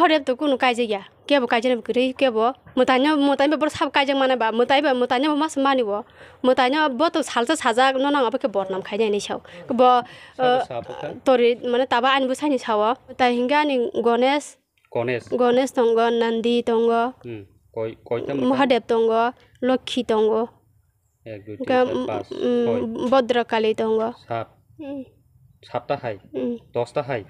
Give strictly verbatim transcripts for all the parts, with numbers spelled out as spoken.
Hode to kunu kaijak ya, kebo kaijak nai kwrwi, kebo mwtaino, mwtaino bo sabo kaijak mano ba, mwtai ba, mwtaino bo mas mani bo, mwtaino bo to salsa sajak, nono ang abo khe bodnam khainai hinwi sao. Bo, Sabo eh, sabo kha? Tori, mane taba ani bwsaini sao. Tai hingke ani Ganesh, Ganesh. Ganesh tongo, Nandi tongo, Hmm. Koi, koita mwtai? Mahadev tongo, Lokhi tongo. Ek, dui, tin, Hingke, char, mm, pas, mm, soi. Bhadrakali tongo. Sat. Mm. Satta hai. Mm. Dosta hai.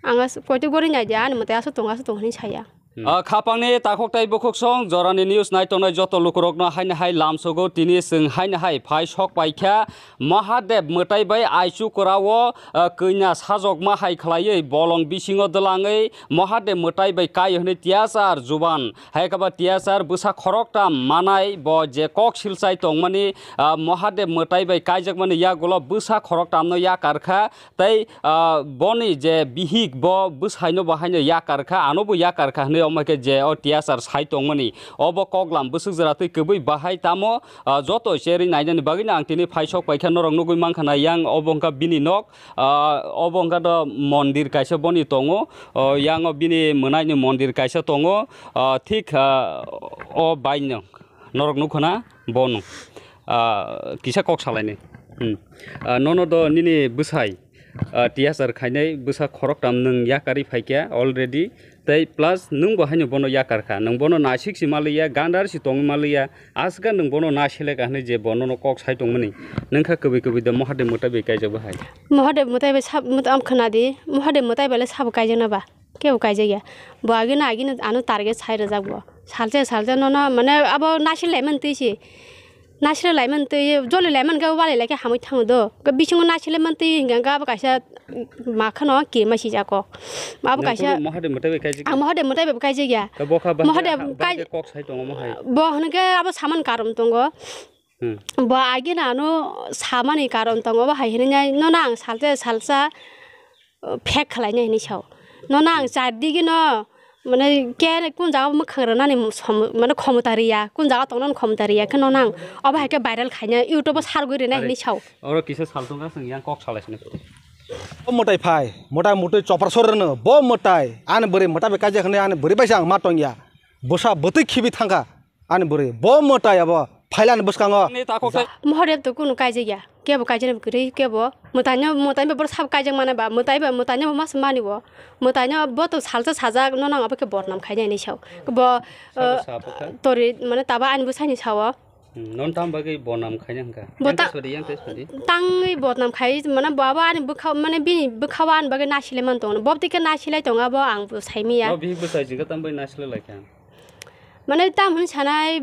Ang as-, koitu gori nai dia, ani mwtai aswk tongo, aswk tongo hinwi saya. Hmm. Ah, khapangni takhuk tai bukhuk song, jorani news nai tongnai joto lukurokno haino hai lamsogo, tini chwng haino hai phai sok paikha, Mahadev mwtai bai aichu kwrao, ah, kanya sajokma hai khlaiwi bolong bisingo dwlangwi Mahadev mwtai bai kai hwnwi tiyachar juban. Hai khe ba tiyachar bwsa khoroktam manai bo je kok silchai tongmani, ah, Mahadev mwtai bai kaijakmani yagulo bwsa khoroktamno yakar kha. Tei, ah, boni je bihik bo bwsaino bo haino yakar kha, ano bo yakar kha hwnwi omo khe je o tiyachar sai tongmani. Obo koklam bwswk jora twi kwbwi bahai tamo, ah, joto cherwi nainani bagwino ang tini phai sok paikha norok nugwi mankha na yang obo wngkha bini nok, ah, obo wngkha do mondir kaisa boni tongo, oh, yango bini mwnaini mondir kaisa tongo, ah, thik, ah, o baino. Norok nukho na bono, ah, kisa kok salainai. Hmm. Ah, nono do nini bwsai, ah, tiyachar khainai bwsa khoroktam nwng yakarwi phaikha already. Tei plus nwng bo haino bono yakar kha. Nwng bono naisik si maliya, gandar si tongwi maliya. Aswkha nwng bono naiseleka hwnwi je bo nono kok sai tongmani. Nwng kha kwbwi kwbwi de Mahadev mwtai bai kaijak bo hai. Mahadev mwtai bai sab-, mwtai am khwnadi. Mahadev mwtai bai le sabo kaijakna ba? Kebo kaijakya. Bo agino, agino ano target sai rwjak bo. Salsa, salsa nono, mane, abo naisik laimani twi se. Naisik laimani twi, joli laimani khe wali lai khe hamwi thango do. Khe bisingo naisik laimani twi hinkhe abo kaisa makhano kirima sijak kok. Abo Nang kaisa kunu Mahadev mwtai bai kaijak? Ang Mahadev mwtai bai kaijakya. Khe bo kha bahai Mahadev ha-, bahai kai- khe kok sai tongo mo hai? Bo hwnke abo samani karon tongo. Hmm. Bo agino ano samani karon tongo, bo hai hwnwi nai, nono ang salsa, salsa, uh, fake khlainai hinwi sao. Nono ang char digino, mane, khe kun jaga mwkhang rwnani som-, mane, khomota riya, kun jaga tongnani khomota riya, khe nono ang obo hai khe viral khaina, YouTube o sargwi rwnai Are, hinwi sao. Oro kisa sal tongkha, chwng yang kok salai sini. O mwtai phai, mwtai mwtai chopra sor rwno, bo mwtai, ani bwrwi mwtai bai kaijak hwnwi ani bwrwi bai se ang ma tongya. Bwsa bwtwi khibi thangkha. Ani bwrwi bo mwtai abo phailani bwskango. Ni takhuk tei. Mahadev to kunu kaijakya, kebo kaijaknai kwrwi, kebo mwtaino, mwtaino bo sabo kaijak mano ba, mwtai ba, mwtaino bo mas mani bo, mwtaino bo to salsa sajak, nono ang abo khe bodnam khainai hinwi sao. Bo, Sabo eh, sabo kha? Tori, mane, taba ani bwsaini sao. Hmm, non tam bagwi bodnam khaina hwnka? Bo Yang ta-, tei sodi, yang tei sodi. Tangwi bodnam khai, mane, bo abo ani bwkha, mane, bini bwkhao ani bagwi nasilai man tongo. Bo tike nasilai tongo, abo ang bo saimiya. No bihik bwsai jingka tam bai nasilai laikha? Mane tam hwn sanai,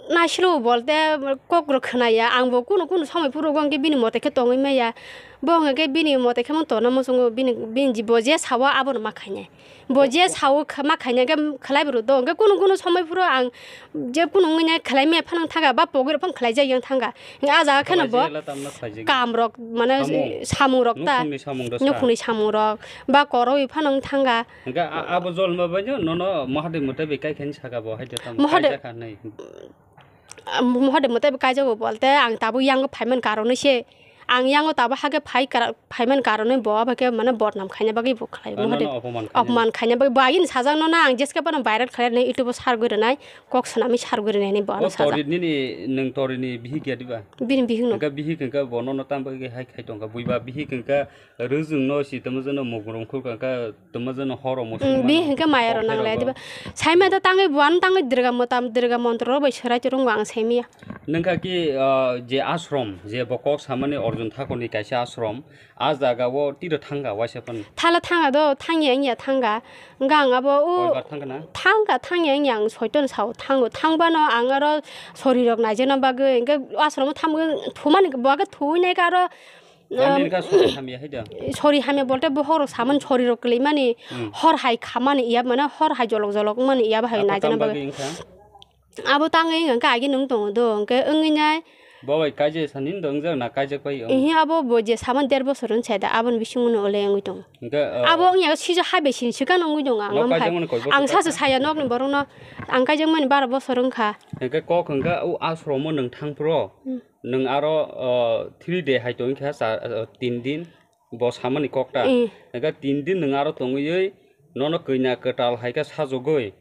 naisilo bolte kok rok khwnaya, ang bo kunu kunu somoi phuru hwnkhe bini mote khe tongwi maya, bo hwnkhe bini mote khe tongna muchungo, bini, bini bo je sao abono ma khainai, bo je sao kha-, ma khainai hwnkhe khlai bwrwi do, hwnkhe kunu kunu somoi phuru ang je kunu wngwi nai khlai maya phano thangkha ba pogwi rok phano khlai jak yang thangkha, hwnkhe ah jaga kheno bo Khlai jela tamno khlai jagwi. Kam rok mane Samung. Samung rok ta, Nukhungni samung rok sa. Nukhungni samung rok ba koroi phano wng thangkha. Hwnkhe a-, abo jolma bai no, nono Mahadev mwtai bai kaikha hinwi saka bo, hai de tamo Mahadev kaijak kha hinwi. Ah, Mahadev mwtai bai kaijago bolte ang tabuk yango phaimani karon se, ang yango tabuk hake phai kara-, phaimani karon bo abo khe mane bodnam khaina bagwi bo khlai. Ah, Mahadev nono opoman khaina. Opoman khaina bagwi bo agini sajak nono ang jeske bono viral khlai rwnai, YouTube o sargwi rwnai, kok swnamwi sargwi rwnai hinwi bo ano O sajak. Tori nini, nwng Tori ni bihik ya diba? Bini bihik no. Hwnkhe bihik hwnkhe bo nono tamo bagwi hai khai tongkha, buiba bihik hwnkhe Rwjwng no si tamo jano mugrung khulka kha tamo jano horo musu Mm, mano. Bi hwnkhe maya rok Kokthai nanglai rogo. Diba? Saimaya da tangwi buan tangwi Durga mota, Durga montro rok bai swrai rwngbo ang saimaya. Nungkha ki, ah, je ashram, je bo kok samani Arjun Thakur ni kaisa ashram, ah jaga o tiro thangkha waisa phano. Thala thangkha do, thangya wngya thangkha. Hwnkhe ang abo o Koibar thangkha na? Thangkha, thangya wngya ang soiton sao thango. Thangbano ang aro sori rok naijakna bagwi, hwnkhe ashram o thangwi thumani bagwi thuwi naikha aro Boni Em, wngkha sori hamya hai da. Sori hamya bolte bo horo saman sori rok kwlwi mani, Hmm. Hor hai khamani iya mane hor hai jolok jolok mani iya bahai Abo naijana tam bagwi. Bagwi wngkha? Abo tangwi wngkha agi nung tongo do, hwnkhe wngwi nai. Bo bai kaijak sani wngdo, wngjak na kaijak pai wng? Ihi abo bo je saman der bosor wngsa da, aboni bisingo no ole wngwi tongo. Hwnkhe, uh, Abo wngya sijo hai bai sin swkang wngwi tongo ang Nok am hai. Kaijak mani koi bosor Ang wngkha? Sasu saya nokni borokno, ang kaijak mani baro bosor wngkha. Hwnkhe kok hwnkha o ashromo nwng thang phro. Hmm. Nwng aro, o, three day hai tongwi kha, sa-, o, tin din, bo samani kok ta. Eh. Hwnkhe tin din nwng aro tongwi, nono kanya kwtal hai khe sajogwi,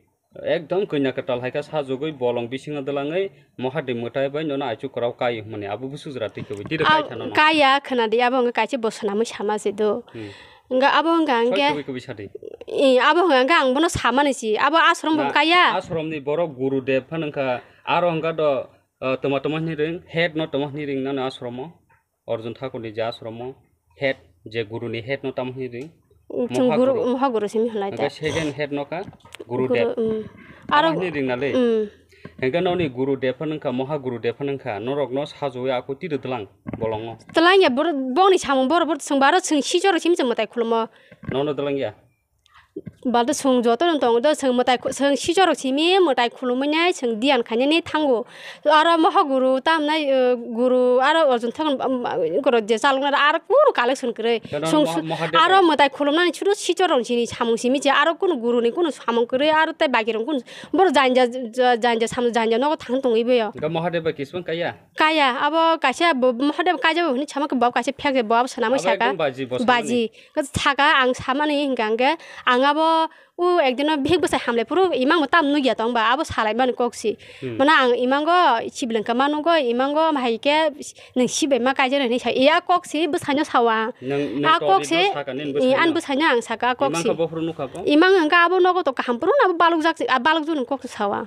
ekdom kanya kwtal hai khe sajogwi bolong bisingo dwlangwi Mahadev mwtai bai nono aichuk kwrao kai hwnmani abo bwswk jora twi kwbwi tiro kai kha nono. Kaya khwnadi, abo hwnkhe kaisa bo swnamwi sama se do. Hmm. Hwnkhe abo hwnkha Soi hwnkhe kwbwi kwbwi sadi. I, abo hwnkha hwnkhe ang bono samani si, abo ashram bo Na, kaya. Ashramni borok Guru Dev phano wngkha, aro hwnkha do, uh, toma toma hwnwi ring, head no toma hwnwi ring nano ashromo. Arjun Thakurni je ashromo head, je guruni head no tamo hwnwi ring? Chwng Moha guru, guru. Moha guru simi hwnlai ta. Hwnkhe second head no kha Guru Guru, Dev. Um. Aro hwnwi ring nalai. Um. Hwnkhe noni Guru Dev phano wngkha, Moha Guru Dev phano wngkha, norokno sajogwi aku tiro dwlang bolongo. Twlang ya bor-, bongni samung bor bor chwng baro chwng sichoro simi chwng mwtai khulumo. Nono dwlang ya? Balto chwng joto no tongo do, chwng mwtai khu-, chwng sichorok simi mwtai khulumwi nai chwng diyan khainani thango. Aro moha guru tamnai, uh, guru aro Arjun Thakur, um, guru je chaloknai aro kunu collection kwrwi. Khe nono chwng moha-, su-, mohadev aro bai mwtai khulumnani sudu sichorok sini samung simi je aro kunu guruni kunu samung kwrwi aro tei bagirok kunu boro janja, ja-, janja samung janja nogo thang tongwi boyo. Hwnkhe mohadev bai kismang kaiya? Kaya, abo kaisa bo, mohadev kaijabo hwnwi sama khe bo kaisa phek je bo abo swnamwi Abo saka. Ekdom baji bo samani. Baji. Saka ang samani hwnkha hwnkhe ang abo o ekdino bihik bwsai hamlai phuru imang bo tam nukya tong ba abo salaimani kok si. Hmm. Mano ang imango siblwng kwma nugo, imango hai khe nwng sibai ma kaijaknai hwnwi sa iya kok si bwsaino sao ang. Nwng, nwng A kok torni si, no saka nini i, ani bwsaino? Bwsaino ang saka a kok si. Imang khe bophuru nukha bo? Imang hwnkha abo nogo to kaham phuru no abo balukjak si, a balukjak ni kok si sao ang.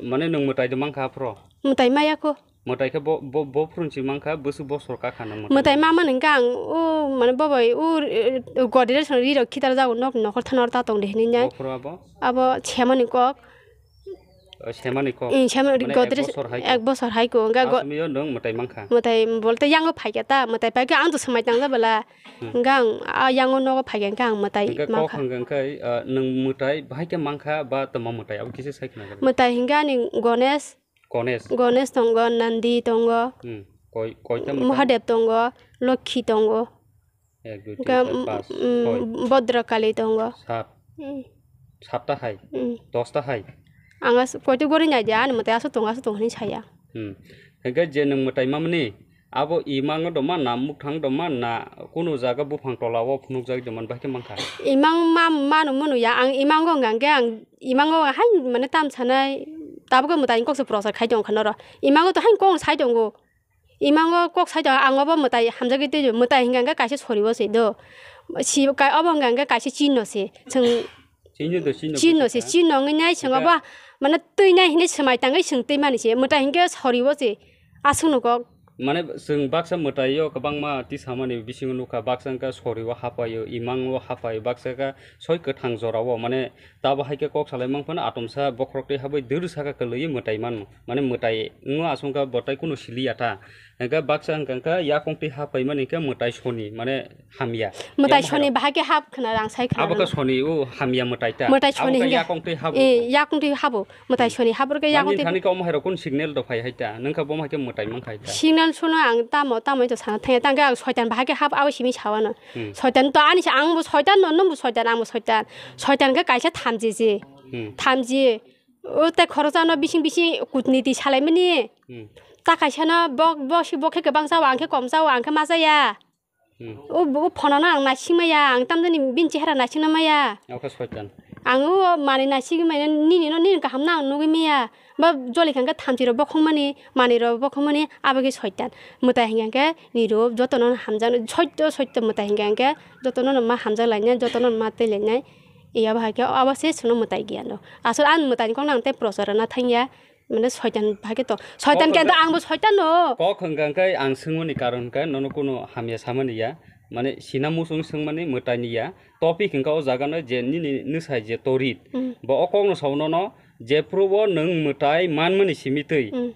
Mane nwng mwtai do mankha aphro? Mwtai maya kho. Mwtai khe bo, bo, bo phuru si mankha, bwswk bosor kakha nang mwtai. Mwtai maya. Mamani hwnkha ang o mane bo bai o, eh, Godrej rok ri rok khitar jago nok nokhor thana oro ta tong de hinwi nai. Bophuru abo? Abo semani kok. O, semani kok. Ing, semani Mane ek Godrej bosor hai kok. Ek bosor hai kok. Hwnkha go- Aswk yo nwng mwtai mankha. Mwtai bolte yango phaikha ta, mwtai phaikha ang to swmai tang da bwla. Hmm. Hwnkha ang a yango nogo phaikha hwnkha ang mwtai Hwnkha kok mankha. Hwnkha hwnkhe, ah, nwng mwtai bahai khe mankha ba tongma mwtai abo kisa sai khna. Mwtai hwnkha ani Gonesh. Gonesh. Gonesh tongo, Nandi tongo. Hmm. Koi, koita mwtai? Mahadev tongo, Lokhi tongo. Ek, dui, tin, Hwnkha, char, pas, mm, soi. Bhadrakali tongo. Sat. Hmm. Satta hai. Hmm. Dosta hai. Ang as-, koita gori nai de, ani mwtai aswk tongo, aswk tongo hinwi saya. Hmm. Hwnkhe je nwng mwtai mamani, abo imango doma na, mukthang doma na, kunu jaga buphang tola o phunukjagwi doma, bahai khe mankha? Imang ma-, mano mano ya, ang imango hwnkha hwnkhe ang imango hain mane tam sanai, tabukhe mwtaini kokse prochar khai tongkha noro. Imango to hain kok sai tongo. Imango kok sai tongo, ang obo mwtai hamjagwi twi, mwtai hwnkha hwnkhe kaisa sori o se do. Si, ka-, obo hwnkha hwnkhe kaisa chinno se. Chwng Chinno do, chinno Chinno se, bwswk kha. Chinno wngwi nai chwng Hwnkhe obo mane twi nai hinwi swmai tangwi chwng twi mani se. Mwtai hwnkhe sori o se. Aswk no kok. Mane chwng baksa mwtai o kwbangma tisamani bisingo nukha, baksa wngkha sori o hapai o, imang o hapai o, baksa kha soi kwthang jora o, mane tabo hai khe kok salai mang phano atomsa bokhorok twi habwi dwrwsa kha kwlwi mwtai mano. Mane mwtai wngno aswk kha bo tai kunu sili ya ta. Hwnkhe baksa wngkha khe yakung twi hapai mani khe mwtai soni, mane hamya. Mwtai Yamo soni hairok. Bahai khe hap khna rang sai khna Abo khe rang. Soni o hamya mwtai ta. Mwtai soni Abo khe hwnkhe. Yakung twi habo. Eh, yakung twi habo. Mwtai Hmm. soni habo khe yakung Nini twi. Thani khe omo hairok kun signal do phai hai ta. Nwng khe bo hai khe mwtai mang khai ta. Signal suno ang tamo, tamo to sana thangya. Tang khe ang soitan bahai khe hap abo simi sawano. Hmm. Soitan to ani sa ang bo soitan no, nwng bo soitan, ang bo soitan. Soitan khe kaisa thamchi ji. Hmm. Thamchi. O tei khoroksa no bising bising kutniti salaimani. Hmm. Ta kaisa no bok, bok si bok khe kwbang sao, ang khe kom sao, ang khe ma chaya. Hmm. O, o phone no ang naising maya, ang tamjani bini chehara naisingna maya. Oke soitan. Ang o manwi naising maya, nini no nini kaham no ang nugwi maya. Ba joli kha khe thamchi rok bokhong mani, manwi rok bokhong mani, abo khe soitan. Mwtai hwnkha khe nirok joto no hamjak, soito soito mwtai hwnkha khe joto no ma hamjak lainai, joto no ma twi lainai. Iya bahai khe abo se chwngno mwtai giyan rok. Aswk ani mwtai ni kok no ang tei prochar rwna thangya. Mane soitan bahai khe to. Soitan Kok kento hwnkhe, angbo soitan no. Kok hwnkha khe ang swngmani karon hwnkhe nono kuno hamya samani ya. Mane sina muchung swngmani mwtai ni ya. Topic hwnkha o jaga no je nini nwsai je torit. Hmm. Bo o kok no sao nono jephru bo nwng mwtai manmani simi twi. Hmm.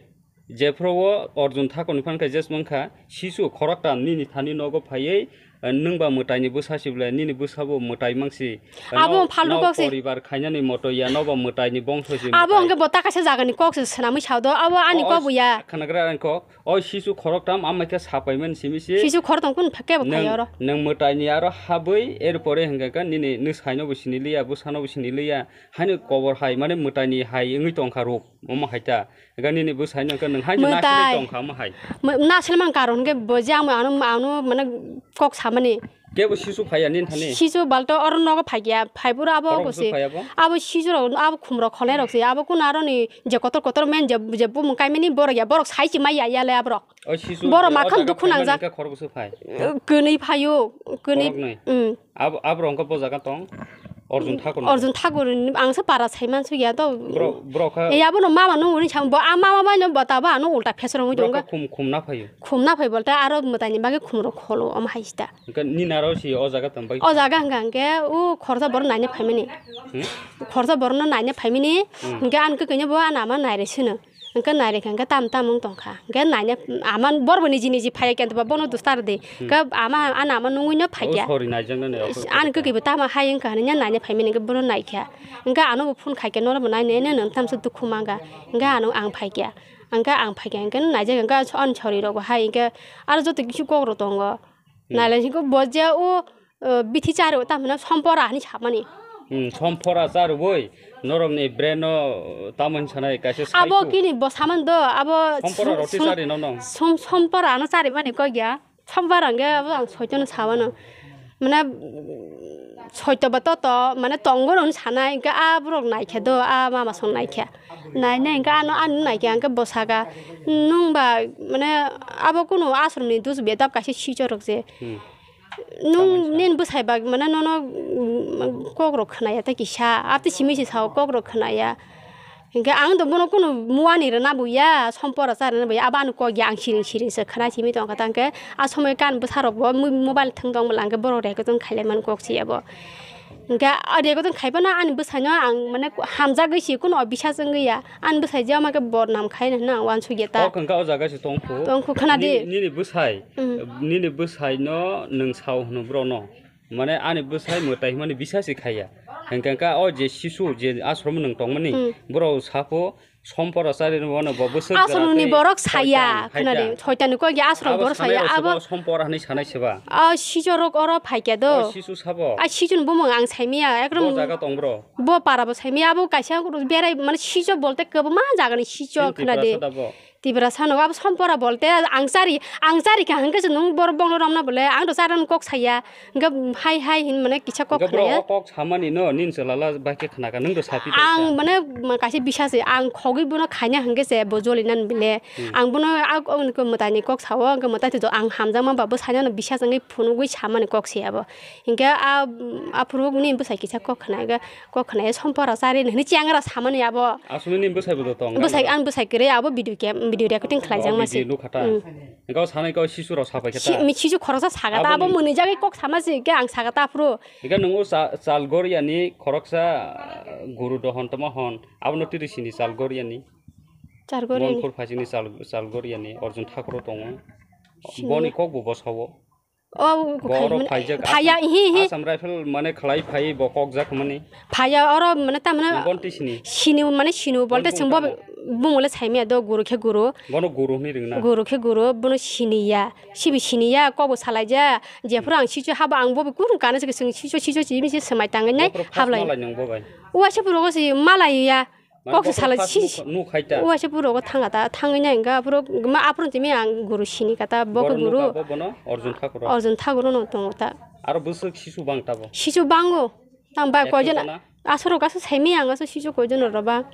Jephru o Arjun Thakur ni phan khe jes mankha, sisu khoroktam nini thani nogo phaiwi, eh, nwng ba mwtai ni bwsa si bwle, nini bwsa bo mwtai mangsi. Eh, Abo no, phalno no kok se. Poribar khainani moto ya, no ba mwtai ni bongso si Abo mwtai. Hwnkhe bo ta kaisa jaga ni kok se swnamwi sao do, abo ani O, kok o, bo ya. Khwnagra ani kok, o sisu khoroktam amai khe sapai mani simi si. Sisu khoroktam kun pha-, kebo phai Nwng, oro. Nwng mwtai ni aro habwi, er pore hwnkha khe nini nwsai no bo sini liya, bwsa no bo sini liya, haino kobor hai, mane mwtai ni hai wngwi tongkha ruk, omo hai ta. Ega nini bwsai no khe nwng hai se Mwtai. Nasilai tong kha mo hai. Mw-, nasilmang karon hwnkhe bo je ang ano, ano mane kok samani. Kebo sisu phaiya nini thani? Sisu balto oro nogo phaiya, phai pura abo Borok bo se. Phaiya bo? Abo sisu rok, abo khum rok khonai rok se. Abo kun aro ni je kotor kotor men je, je bumung kaimani borok ya, borok sai si mai ya, ya le aborok. O sisu borok je o makham jaga dukhu phai nangjak. Mani khe khorokbwswk phai? Kwnwi phaio, kwnwi. Khoroknwi? Mm. Abo, abo rok bo jaga tong? Arjun Thakur. Arjun Thakur, ang se para sai man sugya to. Bro, bro kha. E abo no mama no uni chang bo, a mama bai no bata ba ano ulta phesrong ui Bro kha tongo. Khum, khum na phaio. Khum na phai bolte aro mwtai ni bagwi khum rok kholo om hai sita. Hwnkhe nini aro si o jaga tong bai. O jaga hwnkha hwnkhe o khorsa borok naina phaimani. Hmm? Khorsa borok no naina phaimani. Hmm. Hwnkhe ang kwkwi no bo ano ama naire sino. Hwnkhe nairikha hwnkhe tam tam wng tongkha. Hwnkhe naina ama borbo niji niji phaiya khe bono dustar de. Hmm. Hwnkhe ama ano ama nungwi no phaikya. O sorry, naijaknani rok. Ani kwkwi bo tama hai wngkha hwnwi naina phaimani hwnkhe bono naikha. Hwnkhe ano bo phone khaikhe norok bo nainai nw nw tamsa dukhu mangkha. Hwnkhe ano ang phaikya. Hwnkhe ang phaikha hwnkhe naijak hwnkhe ani sorry rok bo hai hwnkhe aro joto kisu kok rok tongo. Hmm. Nailai hwnkhe bo je o, o, bithi charo tamo hwno sompora hinwi samani. Hmm, sompora charwoi norokni brain-o tamo hinwi sanai kaisa abo psycho. Kini bo saman do, abo sompora som-, roti som-, chari nono. Som-, sompora ano charimani kok ya. Sompora hwnkhe abo ang soitono sawano. Mane, soito ba toto, mane tongo hinwi sanai, hwnkhe a borok naikhe do, a mama song naikhe. Nainai hwnkhe ano, ano naikhe, hwnkhe bo saka, nwng ba, mane, abo kunu asromni dus bedap kaisa sichorok je. Hmm. Nwng nini bwsai ba mane nono, mm, kok rok khwnaya tei kisa, abo tei simi se sao kok rok khwnaya. Hinkhe ang do bono kunu muani rwna bo ya, sompora cha rwna bo ya, abo ani kok ya, ang siring siring se khwna simi tongkha ta, hinkhe a somoi kan bwsa rok bo mo-, mobile thwng tong bwla hinkhe borok rek tong khailai mani kok se abo. Hinkhe a rek tong khai phano ani bwsai no ang mane hamjagwi se kunu bisas wngwi ya. Ani bwsai je ama khe bodnam khai hwnwi ang uansukya ta. Kok hwnkha o jaga se tongkhu. Tongkhu, khwna di. Nini, nini bwsai, mm, nini bwsai no nwng sao hwno bro no. Mane ani bwsai mwtai hwnmani bisas se khaiya. Hwnkha khe o je sisu je ashram nwng tongmani, mm, bro sapo sompora chari rwmano bo bwswk asromni jora tei borok saya, soitan, khwna di, haita. Soitani kok ya ashram abo borok sanai saya, rok abo sebo sompora hwnwi sanai seba. A sichorok oro phaikya do. O sisu sabo. A sichun bumung ang saimaya, ekrom. Bo jaga tong bro. Bo para bo saimaya abo kaisa berai mane sicho bolte kwbangma jagani sicho. Chini khwna di. Tiprasa da bo. Tiprasa no abo sompora bolte ang chari, ang chari kha hwnkhe se nwng bor bongno romna bole ang do charan kok saya hwnkhe hai hai hin mane kisa kok khwna ya. Hwnkhe bro o kok samani no nini chwla la bai khe khwna kha nwng do sapi ang mane kaisa bisa se ang khogwi bono khaina hwnkhe se bo joli nan bile. Hmm. Ang bono a mwtai ni kok sao hwnkhe mwtai to ang hamjakma ba bo saina no bisa se wngwi phunugwi samani kok se abo. Hinkhe a, aphuru nini bwsai kisa kok khna, kok khna sompora chari hinwi chengra samani abo. Aswkni nini bwsai bo tong. Bwsai, ang bwsai kwrwi abo video cam, video recording khlaijak masi. Video nukha ta. Mm. Hinkhe o sanai khe o sisu rok sapai khe ta. Si-, mi sisu khoroksa saga ta abo mwnwi jagwi kok sama si hinkhe ang saga ta aphuru. Hinkhe nwng o cha-, chal goryani khoroksa, uh, guru dohon tamo hon abono tiri sini chal goryani. Chal goryani. Monpur phaisingni chal, chal goryani Arjun Thakur tongo. Sini. Boni kok bo bosao. O, bo oro phaijak phaiya, Assam, ihi, ihi. Assam Rifle mane khlai phai bo kokjak mani. Phaiya oro mane ta mane. Bonti sini. Sini mane sini bolte chwng bo bumung le saimaya do guru khe guru. Bono guru hwnwi ringna. Guru khe guru, bono siniya. Sibi siniya, kok bo salaija. Jephuru ang sichu habo ang bo kurung kana se chwng sichu sichu chimi se swmai tangwi nai hablai. Malai nang bo bai. Uaisa puro go se malai ya. Kok se sala si. Nuk khai ta. Uaisa puro go thanga ta, thangwi nai hwnkha, puro ma aphuru timi ang guru sini kata, bo khe guru. Bono Arjun Thakur. Arjun Thakur no tongo ta. Aro bwswk sisu bang ta bo. Sisu bango. Tang bai koijon. Asoro kasu saimi ang asu sisu koijon ro ba.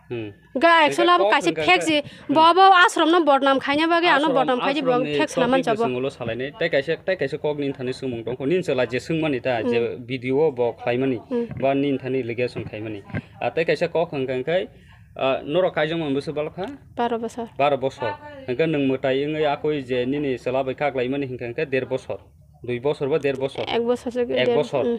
Hmm. Ga actually abo kaisa fake si. Bo abo asrom no bodnam khaina bagwi ano bodnam khaiji bo fake sala man chabo. Ulo salai nai. Tai kaisa, tai kaisa kok ni thani sumung tongkho. Nin chwla je swngmani ta, je video bo khlaimani. Hmm. Ba nin thani allegation khaimani. A tei kaisa kok hwnkha hwnkhe, ah, norok kaijakmani bwswk balo kha? Baro bosor. Baro bosor. Hwnkhe nwng mwtai wngwi akoi je nini chwla bai kak laimani hwnkha hwnkhe der bosor. Dui bosor ba der bosor? Ek bosor se. Ek der, bosor. Mm.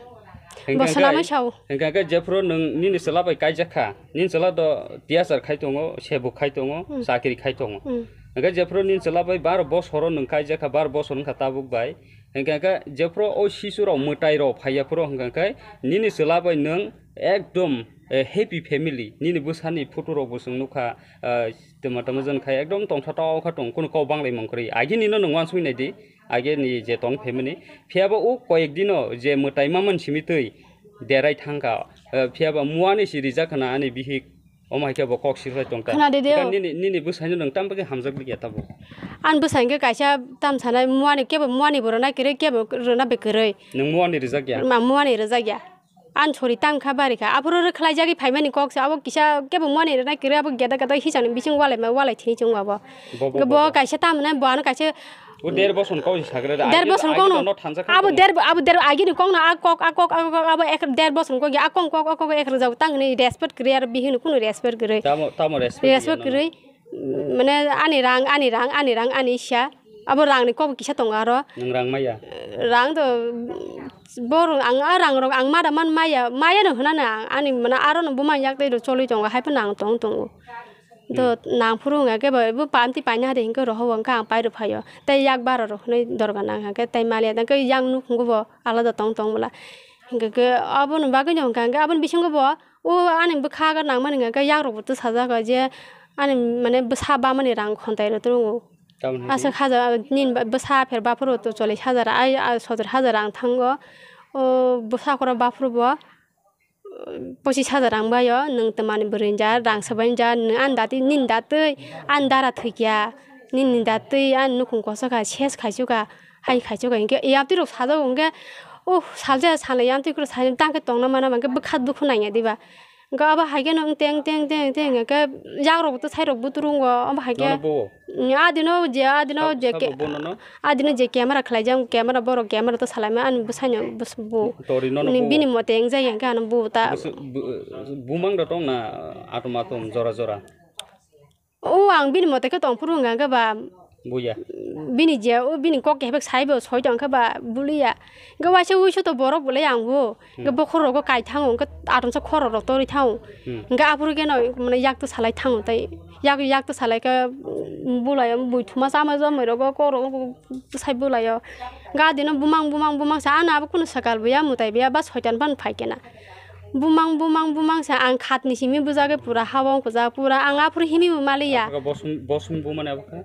Hwnkha hwnkhe, bosor lamai sao. Hwnkha hwnkhe jephuru nwng nini chwla bai kaijak kha, nini chwla do tiyachar khai tongo, sebuk khai tongo, mm, chakri khai tongo. Mm. Hwnkhe jephuru nini chwla bai baro bosoro nwng kaijak kha, baro bosor wngkha tabuk bai, Hwnkhe khe jephuru o sisu rok mwtai rok phaiya phuru hwnkhe khe nini chwla bai nwng ekdom, eh, happy family, nini bwsani photo rok bo chwng nukha, ah, twma twma jon khai ekdom tongtha tokha tong, kheno kok banglai mangkwrwi. Agini no nwng uansuk nai di, agini je tong phaimani. Phiya bo o koyek dino je mwtai ma man simi twi derai thangkha, eh, phiya ba muani si rijak khna ani bihik. Omo hai khe bo kok sirlai tong ta. Khna di de. Nini, nini bwsai no nwng tam bagwi hamjak likya tabuk? Ani bwsa hwnkhe kaisa tam sanai muani, kebo muani bo rwna kwrwi, kebo rwna bai kwrwi. Nwng muani rijak ya? Ma muani rijak ya. Ani sori tang kha bari kha. Aphuru rwkhlai jagwi phaimani kok se, abo kisa kebo muani rwna kwrwi, abo geda geda hisani bising walai ma walai thini chwng abo. Bo, bo, Bo bo, bo. Kaisa tam hwnai bo ano kaisa O der bosor kok sagra. Der bosor kok no. Abo der, abo der agini kok no, a kok, a kok, a kok, abo ek der bosor kok ya, a kok, kok, a kok ek rwjak tang hwnwi respect kwrwi, aro bihikno kunu respect kwrwi. Tamo, tamo respect Respect kwrwi. Mane ani rang, ani rang, ani rang, ani sia. Abo rangni kok kisa tongo aro. Nwng rang maya? Rang do, bor ang a rang rok ang mada man maya, maya no hwnana ang ani mane aro no buma yak tei rw choli tongo, hai phano ang tong tongo. Do nang phuru hwnga khe bo, bo pamti paina hade hinkhe rohobo hwnka ang pai rw phaio. Tei yak baro rw hwnwi dorga nang hwnka khe tei maliya tang khe yang nukhungo bo alada tong tong bwla. Hwnka khe aboni bagwi no hwnka hwnka aboni bisingo bo o ani bwkha nangmani hwnka khe yak rokbo twsajak je ani mane bwsa bamani rang khontai rw tongo. Tamoni hwnka Aswk khe? Hajar nini bwsa pher baphuru to chollish hajar ai sotor hajar rang thango. O bwsa khoro baphuru bo. Pochis hajar rang bai o, nwng twmani bwrwi ja, rang swbai ja, nwng ani datwi, nini datwi, ani dara thwikya, nini datwi, ani nukhung koso kha, ses khaisu kha, hai khaisu kha, hinkhe yaptwi rok sajak o, hinkhe, uh, salsa salai yaptwi kwrwi sai, tang khe tongna mana, hinkhe bwkha dukhu nangya diba, hinkhe abo hai kheno teng, teng, teng, teng, hinkhe yak rok bwtwi sai rok bwtwi rungo, abo hai khe. Nono bo? Mm, a dino je, a dino Sabo, je sabo ke, bono no? A dino je camera khlaijak, camera borok camera to salaima, ani bwsaino bwswk bu. Tori nono Ni bu? Bini mote wngjakya hwnkhe ano bu ta. Bwswk bu-, bumang da tong na atom atom jora jora? O ang bini mote khe tong phuru hwnka hwnkhe ba. Buya. Bini je, o bini kok kebek sai bo soi tong khe ba buliya. Hwnkhe waisa wuisu to borok bolai ang bo. Hwnkhe Hmm. bokhorok kai thango, hwnkhe atomsa khorok rok torwi thango. Hmm. Hwnkhe aphuru khe no, mane, yak to salai thango tei yak, yak to salai khe, um, bulai, um, bui thuma chama chamai rogo, kok rogo, sai bulai o. Hwnkhe adino bumang, bumang, bumang sa, ano abo kunu swkal buya, mwtai buya, ba soitan phano phai khe na. Bumang, bumang, bumang sa, ang khat ni simi bujagwi pura ha o wngkujak, pura ang aphuru himi bo maliya. Abo khe bosong, bosong bumani abo khe?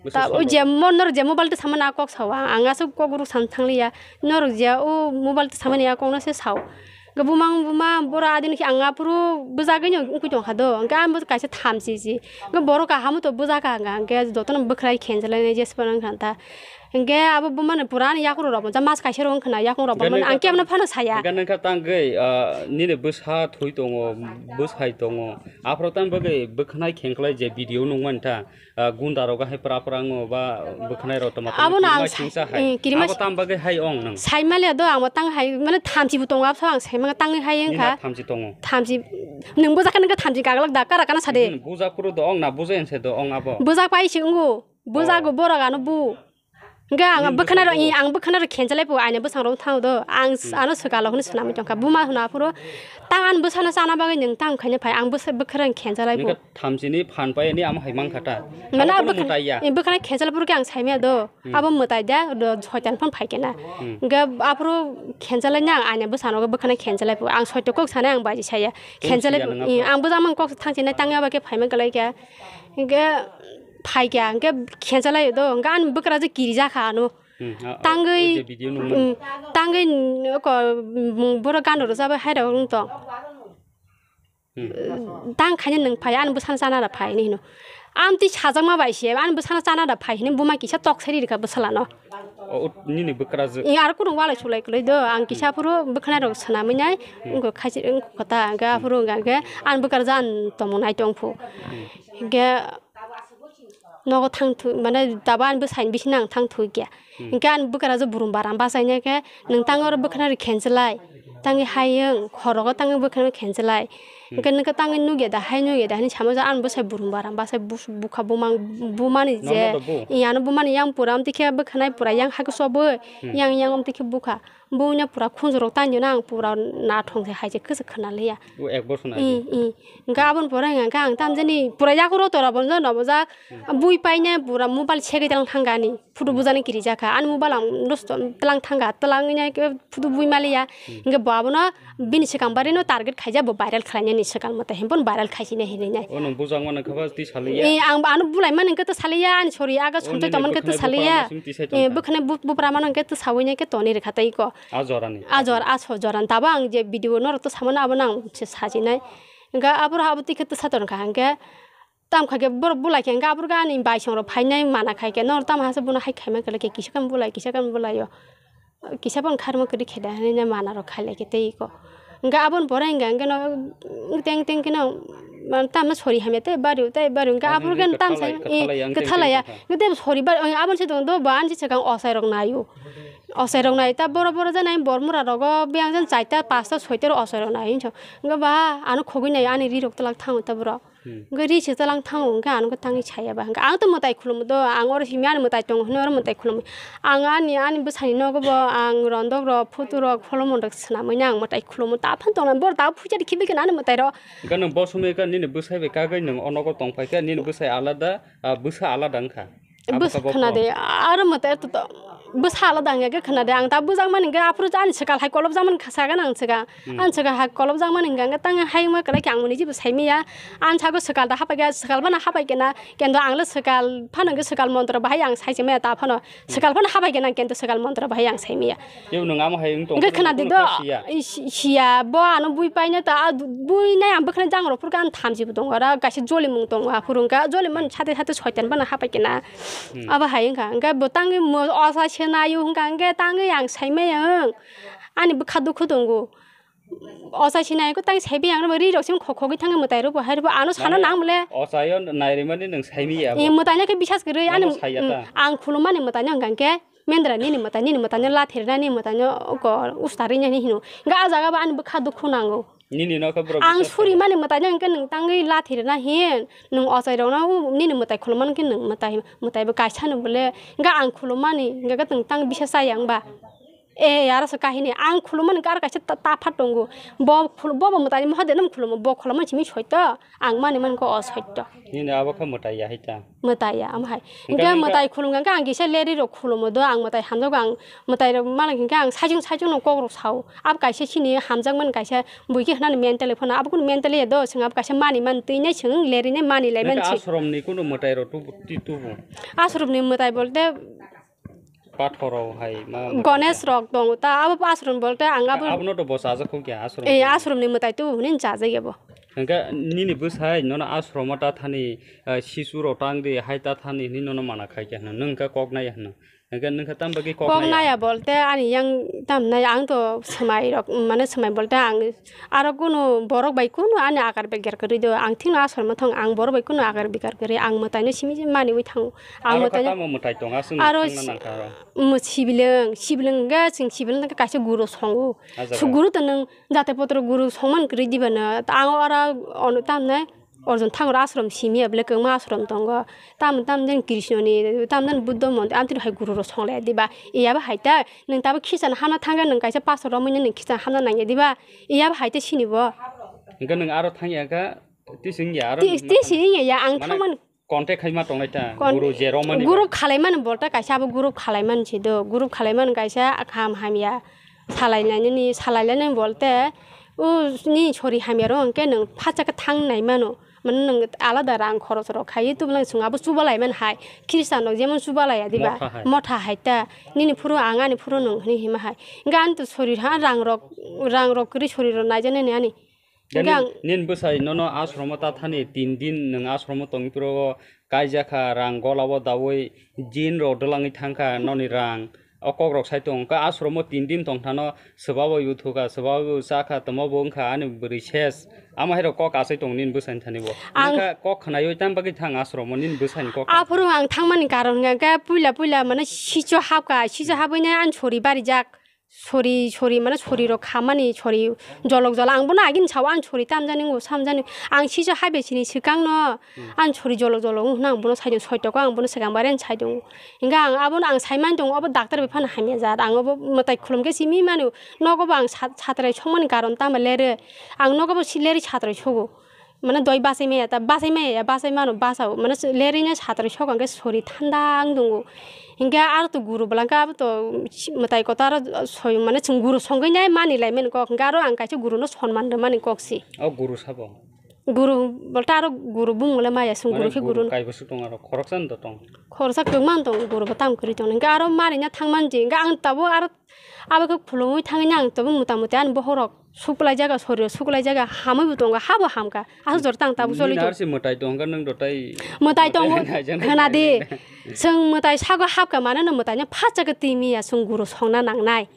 Bwswk Ta, o song je rok? Mo-, norok je mobile twi samani a kok sao, ang, ang aswk kok rwk san thangliya. Norok je o mobile twi samani a kokno se sao. Hwnkhe bumang buma borok adini khe ang aphuru bwjagwino wngwi tongkha do. Hwnkhe ang bo kaisa thamchi si. Hwnkhe borok kaham to bwjakha hwnkha, hwnkhe jotono bwkhwrai khenjalainai jesphano wngkha ta. Hwnkhe abo bumani pura ani yakrok rok bo ja mas kaisa rok wngkha na, yakung rok bo Hwnkhe mani ang nokha kebono tang-, phano saya. Hwnkhe nokha tangwi, ah, nini bwsa thwi tongo, bwsai tongo. Aphuru tang bagwi bwkhwnai khenklai je video nukmani ta. Ah, gunda rok hai pra pra wngo ba bwkhwnai rok tama tama Abo no kirima ang sa-, singsa hai. Eh, kirima Abo sa-, tam bagwi hai ong nang. Saimaliya do, ang bo tang hai, mane thamchi bo tongo, abso ang saimang tangwi hai Nini wngkha. Thamchi tongo. Thamchi, nwng bujak khe nokha thamchi kaglak da, kara kana sade. Hmm, bujak phuru do ong na, bujak ense do ong abo. Bujak pai se wngo, bujak Oh. go borok ano bu. Hwnkhe ang Nini bwkhwnai rok, bujak i, go. Ang bwkhwnai rok khenjalai phu, aina bwsang rok thango do, ang s-, Hmm. ano swkalo hwnwi swnamwi tongkha. Buma hwna aphuru, tang ani bwsano chana bagwi nwng tang khaina phai, ang bwsa-, bwkhwnai rok khenjalai phu. Nokha Thamchini phan pai ani amo hai mankha ta. Mane Abo abo kono bwkha-, mwtai ya. eh, bwkhwnai khenchal phuru khe ang saimaya do. Hmm. Abo mwtai da, do soitan phan phai khe na. Hmm. Hwnkhe aphuru khenchal lai na ang aina bwsano bwkhwnai khenchal lai phu. Ang soito kok sanai ang baji saya. Khenchal lai phu. Khenchal lai phu. Ang bwsa mang kok thang chinai tang ya ba khe phai man kalai khe. Hwnkhe phai khe hwnkhe khenchal lai do. Hwnkhe ani bwkra je kiri ja kha ano. Hmm, a, a, Tangwi, o je video nung hmm, mani. Tangwi ko, hmm, boro gando rwsa bai hai rok wng tong. Hmm. Tang khaina nwng phai, ani bwsano chana da phai, hinwi hino. Amtwi sajakma bai se, ani bwsano chana da phai, hinwi buma kisa tok sai rikha bwsala no. O, o, nini bwkrajwk. I, aro kunu walai sulai kwlai do, ang kisa Hmm. phuru bwkhanai rok swnamwi nai, Hmm. wngkha khachi, wngkha kota, hwnkhe Hmm. aphuru hwnkha khe, ani bwkrajwk ani tongmung nai tong phu. Hmm. Hwnkhe, nogo thang thu, mane, daba ani bwsai ni bisingo ang thang thwi khe. Hmm. Hwnkhe ani bwkrajwk burum baram bachaina khe, nwng tang oro bwkhwnai rok khenchilai, tangwi hayung, khorogo tangwi bwkhwnai rok khenchilai. Hmm. Hwnkhe nwkhe tangwi nukya da, hai nukya da, hinwi sama jagao ani bwsai burum baram bachai bus-, bukha bumang, bumani je, Nono do bu? Iyano bumani yang pura amtwi khe bwkhwnai pura yang hakhe chobwi, Hmm. yang, yang amtwi khe bukha. Buino pura khunjurok tanjona ang pura nathong se hai se kwchwk khna liya. O ek bosor na Ih, ih. Hwnkhe aboni pore hwnkhe ang tamjani pura yakhuro tora bonjak no bojak. Hmm. Bui paine pura mobile segwi tlang thangani. Photo Hmm. bujani kirijak kha. Ani mobile ang nosto tlang thangkha. Tlang wngya khe photo bui maliya. Hmm. Hwnkhe bo abono bini swkang barino target khaijak bo viral khlainani swkang mate himphano viral khaisina hinwi nai. O nwng bujak mano khe ba twi saliya? Ih, ang ano bulai mani hwnkhe twi saliya. Ani sori aga O somtoi nini tongmani hwnkhe twi bwkhwnai saliya. bupha mano simi twi sai Ih, tongkha? Bwkhwnai bu-, bupra mano hwnkhe twi sawi nai khe toni rwkha tei ko. A jorani. A jor, a so jora. Tabo ang je video norok to samano abono ang se sajinai. Hwnkhe aboro abo tikhe to sator kha hwnkhe Tam khaikhe borok bulai khe hwnkhe aphuru ani baisongrok phainai mana khaikhe norok tamo hasteo bono hai khaima kwlai khe kisa khe bulai kisa khe bulaio. Kisa phano kharma kwrwi khe da hinwi mana rok khailai khe tei iko. Hwnkhe aboni pore hwnkhe hwnkhe no teng teng khe no tamo sori hamya tei bario tei bario hwnkhe aphuru khe tam sai kwthalaiya hwnkhe tei sori bar aboni se tong do bo ani se swkang ochairok naio. Ochairok nai ta boro boro jani bormura rogo biyang jani chaita pasta soita rok ochairok nai hinwi hwnkhe ba ano khogwi naio ani rirok twlak thango ta borok. Hwnkhe ri se tlang thango hwnkhe ang khe tangwi saya ba hwnkhe ang to mwtai khulumwi do ang oro simi ani mwtai tongo hinwi oro mwtai khulumwi ang ani ani bwsani nogo bo ang rondok rok photo rok pholomon rok swnamwi no ang mwtai khulumwi ta phano tongna boro tabuk phuisa rikhibi khe ani mwtai rok. Hwnkhe nwng bo somoi khe nini bwsai bai kagwi nwng o nogo tong phai khe nini bwsai alada bwsa alada wngkha. Bwsa khwna de aro mwtai to bwsa alada wngya khe khwna de ang ta bwjakmani hwnkhe aphuru ani swkal hai kolobjakmani sakha ang swkang. Ang swkang hai kolobjakmani hwnkhe tang hai wngma kwlai khe ang mwnwi jebo saimanya. Ang sago swkal da hapai khe swkal phano hapai khe na kendo ang le swkal phano hwnkhe swkal montro bahai ang sai se maya ta phano swkal phano hapai khe na kendo swkal montro bahai ang saimanya. Tei nwng amo hai wng tong hwnkhe khwna de do siya bo ano bui paina ta bui nai ang bwkhani jang rok phuru khe ang thamchi bo tongo aro kaisa jolimung tongo aphuru hwnkhe jolimani sate sate soitan phano hapai khe na. Abo hai wngkha hwnkhe bo tangwi osa se naio hwnkha hwnkhe tangwi ang saimaya wng ani bwkha dukhu tongo. Osa se naio tangwi saibai ang ri rok se khogwi thangwi mwtai rok bo hai rok bo ano sana nang bole. Osayo nairimani nwng saimaya abo. Mwtaino khe bisas kwrwi ani ang khulumani mwtaino hwnkha hwnkhe. Mendra nini mwtai nini mwtaino lathirna nini mwtaino usta rina hinwi hino. Hwnkhe ah jaga bo ani bwkha dukhu nango. Nini no khe borok ang biswas suri mani mwtaino hwnkhe nwng tangwi lathirna hin nwng ochairokno nini mwtai khulumani khe nwng mwtai mwtaibo kaisa no bole hwnkhe ang khulumani hwnkhe nwng tang bisa chaya wngba. E aro se kahini ang khulumani hwnkhe aro kaisa ta- tapha tongo. Bo khul- bo bo mwtai moha de nwng khulumo bo khulumani simi soito. Ang mani mankha o soito. Nini abo khe mwtai ya hai ta. Mwtai ya, omo hai. Hwnkhe hwnkhe mwtai khulumkha hwnkhe ang kisa leri rok khulumo do, ang mwtai hamjago, ang mwtai rok mano hwnkhe ang saichung saichung no kok rok sao. Abo kaisa chini hamjakmani kaisa buikhe hwnani mentally phano, abo kunu mentally ya do, chwng abo kaisa mani mani twi nai chwng leri nai mani lai mani. Hwnkhe si. Ashram ni kunu mwtai rok tubu, ti tubu. Ashram ni mwtai bolte Pathor rok hai ma mwtai Ganesh rok tongo ta, abo ashram bolte ang abo. Abono to bo chajak kho kya ashram. Eh, ashram ni mwtai tubu hwnwi chajak ya bo. Hwnkhe nini bwsai nono ashram o ta thani, eh, sisu rok tang di hai ta thani hwnwi nono mana khai kya hwno, nwng khe kok nai ya hwno. Hwnkhe nwng khe tam bagwi kok nai ya? Kok nai ya bolte ani yang tam nai ang to swmai rok mane swmai bolte ang Aro kunu borok bai kunu ani akar bekar kwrwi do, ang thikno asor ma thang, ang borok bai kunu akar bekar kwrwi, ang mwtaino simi simi maniwi thango. Ang aro kha mwtaino tamo mwtai tong, aswk aro thangna si-, nangkha aro. Mw-, sibilwng, sibilwng hwnkhe chwng sibilwng hwnkhe kaisa guru songo. Ah, jaga. Su guru to nwng jate potro guru songman kwrwi diba no, ta ang oro ono tamne orjon thangro asrom simi ya bwle kwbangma asrom tongo. Tamo tamo jani Krishnoni, tamo jani Buddho mondir, amtwino hai guru rok songlaiya diba? Iyabo hai ta, nwng tabo khichano hamna thangkhe nwng kaisa pastor romwi nwng khichano hamna nangya diba? Iyabo hai ta sini bo. Hwnkhe nwng aro thangya kha, tisi wngya aro. Ti-, tisi wngya ya, ang thangmani. Contact khai ma tongnai ta, guru je romani guru ba. Khalaimani bo ta kaisa abo guru khalaimani se do, guru khalaimani kaisa kaham hamya. Salai nai nini, salai lai nai bolte, o nini sori hamya rok hwnkhe nwng phacha khe thang nai mano. Mane nwng alada rang khoroch rok khai tubulai chwng abo chubalai man hai. Khristan rok jemon chubalai ya diba? Motha hai. Motha hai ta. Nini phuru ang ani phuru nwng hwnwi hima hai. Hwnkhe ani to sori ha rang rok, rang rok kwrwi sori rok naijaknai ni ani. Hwnkhe ang nini bwsai nono ashromo ta thani tin din nwng ashromo tongwi phuru o kaijakha rang golao daui jin rok dwlangwi thangkha noni rang. O kok rok sai tongo. Hwnkhe ashromo tin din tongthano swbabo uthuka, swbabo chakha, twmabo wngkha ani bwrwi ses. Amo hai rok kok achai tongo nini bwsani thani bo. Ang nokha kok khwnaiwi tam bagwi thang ashromo nini bwsani kok. Aphuru ang thangmani karon hwnkhe puila puila mane sicho hapkha, sicho hapwi nai ani sori barijak. Sori, sori mane sori rok khamani, sori jolok jolok. Ang bono agini sao ani sori tamjani, samjani. Ang sicho haibai sini swkangno ani sori jolok jolok wng hwnna ang bono saidung, soitoko ang bono swkang bare saidung. Hingke ang abono ang saimani tongo, obo doctor bai phano hamya jat. Ang obo mwtai khulumkhe simi mano, nogo bo ang sat-, satrai songmani karon tamo lere. Ang nogo bo si lere satrai sogo. Mane doi bachai maya ta, bachai maya ya, bachai mano bachao. Mane lerino satrai sokang khe sori thanda wng tongo. Hingke aro to guru bwlangkhe abo to mwtai kotor aro soi mane chwng guru songwi nai mani lai mani kok. Hingke aro ang kaisa guruno sonman rwmani kok si. O guru sabo? Guru bolte aro guru bumung le maya chwng guru khe guru. Mane guru kaibo swk tong aro, khoroksa no tong? Khoroksa kwbangma tong, guru bo tam kwrwi tong. Hingke aro mani na thangmani di. Hingke ang tabuk aro abo khe khulumui thangwi ang tabuk mota moti ani bohorok Suklai jaga, sorir suklai jaga, hamwi bo tongo, habo hamkha. Aswk jora tang tabuk choli tongo. Nini mwtai tongkha, nwng do tai mwtai tongo, khwna di. Chwng mwtai sago hapkha, mane no mwtai no phatsa khe twi miya, chwng guru songna nangnai.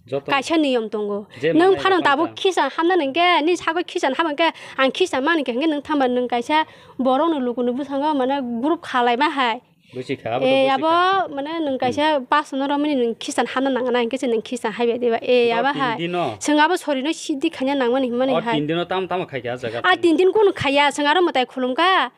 Kaisa niyom tongo. Nwng phano tabuk khisan hamna nangkhe, nini sago khisan hamkhe, ang khisan mani khe hwnkhe nwng thangba nwng kaisa borok no luku ni bwskango mane group khalai ma hai. Buji kha, abo to buji kha. Abo mane nwng kaisa pass no romani nwng khisan hamna nangna hwnkhe se nwng khisan haibai diba. E, abo hai. Chwng abo sorino sidi khaina nangmani hwnmani hai. O tin dino tam tamo khaikha ah jaga. A tin din kunu khaiya, chwng aro mwtai khulumkha.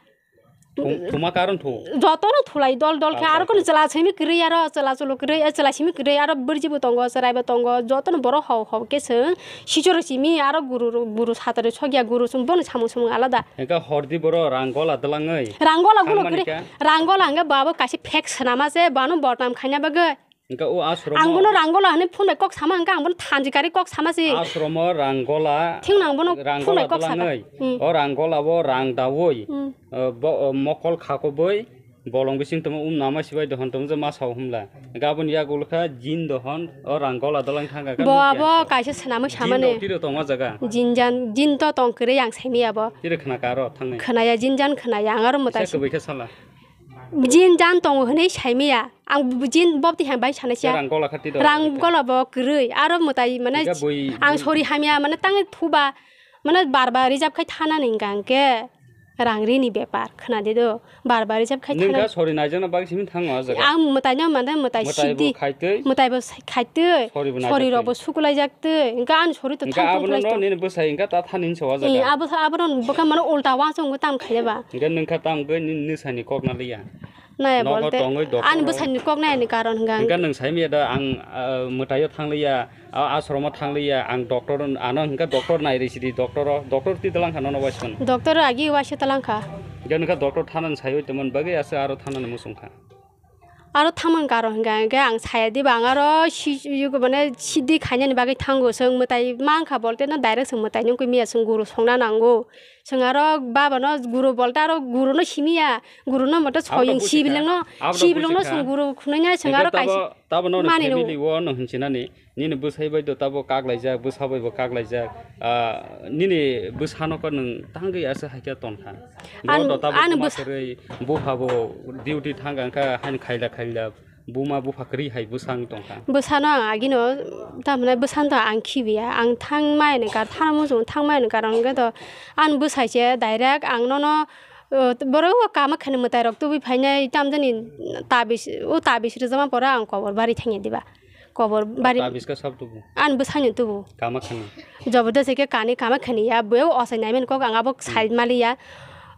Thuma karon thu. Jotono thulai dol dol khe aro kunu chwla simi kwrwi aro chwla chwlo kwrwi, chwla simi kwrwi aro bwrwibo tongo, chwraibo tongo, jotono borok hau hau khe chwng sichoro simi aro guru guru sataro sokya guru chwng bono samung samung alada. Hwnkhe hordi boro rang gola dwlangwi. Rang gola gulo kwrwi. Rang gola hwnkhe bo abo kaisa fake swnama se, bo ano bodnam khaina bagwi. Hwnkhe o ashromo. Ang bono rang gola hwnwi phone bai kok sama hwnkhe ang bono thanjikari kok sama se. Ashromo rang gola. Thingno ang bono phone bai kok sama. Rang gola dwlangwi. Hmm. O rang gola bo rang dawi. Hmm. O bo, o mokol khakobwi bolong bising tongma um nama sibai dohon tongma je ma sao hwnla. Hwnkhe aboni yagulo kha jin dohon o rang gola dwlang thangkha. Bo abo kaisa swnamwi samani. Jin rok tiro tongma jaga. Jin jan, jin to tong kwrwi ang saimaya bo. Tiro khna karo thangnai. Khwnaya jin jan khwnaya ang aro mwtai. Kisa kwbwi khe sala. Jin jan tongo hwnwi saimaya. Ang bu-, jin bob tihang bai sanai siya. Rang gola khati do. Rang gola bo kwrwi. Aro mwtai mane ang sori hamya mane tangwi thuba mane bar bar reserve khai thana ni hwnkha hwnkhe rang rini bepar khwnadi do. Bar bar reserve khai thana. Nungkha sori naijakna bagwi simi thango o jaga. Ang mwtai no mane mwtai sidi. Mwtai bo khaitwi. Mwtai bo khaitwi. Sori rok bo sukulai jak twi. Hwnkhe ani sori to thang thung khlai to. Nini bwsai hwnkhe ta thani hinsa o jaga. Abo abono bwkha mane ulta wansong tam khaile ba. Hwnkhe nungkha tam hwnkhe nini bwsani kok na liya. Naya bolte ani bwsani kok nayani karon hwnkha. Hwnkhe nwng saimaya da ang, ah, mwtaio thangliya, ah, ashromo thangliya, ang doctor ano hwnkhe doctor nairi sidi doctor o, doctor twi twlang kha nono waisman. Doctor agi waisa twlang kha. Hwnkhe nungkha doctor thanani saiwi tongmani bagwi ase aro thanani muchung kha. Aro thamang karon hwnkha hwnkhe ang saya diba ang aro si, si, mane sidi khainani bagwi thango chwng mwtai mankha bolte no direct chwng mwtai nungkhe miya chwng guru songna nango. Chwng aro baba no guru bolte aro guru no simiya, guru no mote soyung sibileng no, sibileng no chwng guru khwnwi nai chwng aro kaisa mani no. Family o no hinchinani. Nini bwsai bai do tabo kak laijak, bwsa bai bo kak laijak. Ah, nini bwsa no khe nwng tangwi ase hai khe ton kha. Bo do tabo ani buma bwsa kwrwi, bupha bo duty thang kha, wngkha haino khaila khaila buma bupha kwrwi hai bwsa wng tong kha. Bwsa no ang agi no, tamni bwsa no to ang khibiya, ang thang maya ni kar, thana muchung thang maya ni karon hwnkhe to ani bwsai se direct ang nono, uh, borok o kama khani mwtai rok tubui phainai tamjani tabis, o tabis rwjakma pore ang kobor bari thangya diba. Kobor bari. Tabis khe sab tubu? Ani bwsai no tubu. Kama khani. Jobor dosi khe kani kama khani ya, bo ochai nai mani kok ang abo sai mali ya.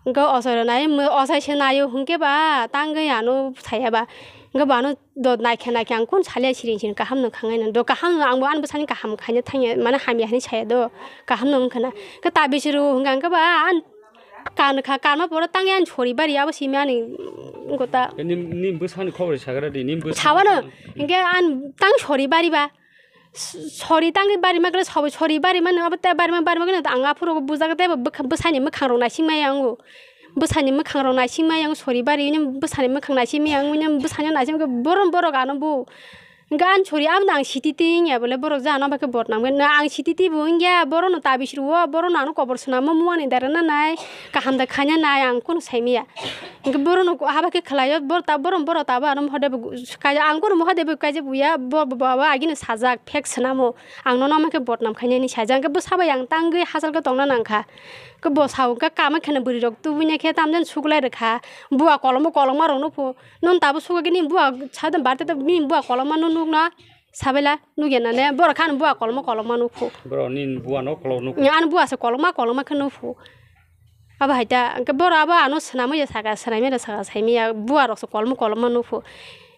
Hwnkhe ochai rok nai, ochai se naio hwnkhe ba tangwi ano saya ba. Hwnkhe bo ano do naikhe naikhe ang kun salia siring siring kaham no khangnai no. Do kaham no ang bo ani bwsani kaham khaina thangya, mane hamya hinwi saya do. Kaham no wngkha na. Khe tabis rw hwnkha hwnkhe ba ani Kan kha, kanma poro tangwi ani sori bari abo simi ani gota. Ni, ni bwsani khobor sagra di, ni bwsa. Sawano, hingke ani tang sori bari ba. S-, sori tangwi bari ma kle sabo sori bari ma no abo te bari ma bari ma kle ang aphuru bujak te bwkha-, bwsani mwkhang rok naising ma yango. Bwsani mwkhang rok naising ma yango sori bari ni bwsani mwkhang naising ma yango ni bwsani naising ke borom borok ano bu. Gan sori aboni ang siti ti wngya bole borok jagano bai khe bodnam khe. Na ang siti ti bo wngya, borokno tabis rwo, borokno ano kobor swnamo muani dara nanai, kaham da khaina nai, ang kunu saimaya. Hingke borokno haba khe khlaio, borok ta, borok, borok tabo ano mohadev kaijak, ang kunu mohadev kaijak buya, bo, bo, bo, bo agini sajak, fake swnamo, ang nono ama khe bodnam khainani sajak, hingke bwsa bai ang tangwi hachal khe tongna nangkha. Khe bo sao khe kama kheno bwrwi rok tubui nai khe tamjani suklai rwkha, bua kolombo kolokma rokno pho. Nung tabuk sugo gini bua sadam barte ta bini bua kolokma nung nukna sabaila nukya nane borok khan bua kolokma kolokma nukhu. Bro, nin bua no kolok nukhu. Ani bua se kolokma kolokma khe nukhu. Abo hai ta, hingke borok abo ano swnamwi ya saka, swnamwi ya saka, saimwi ya bua rok se kolokma kolokma nukhu.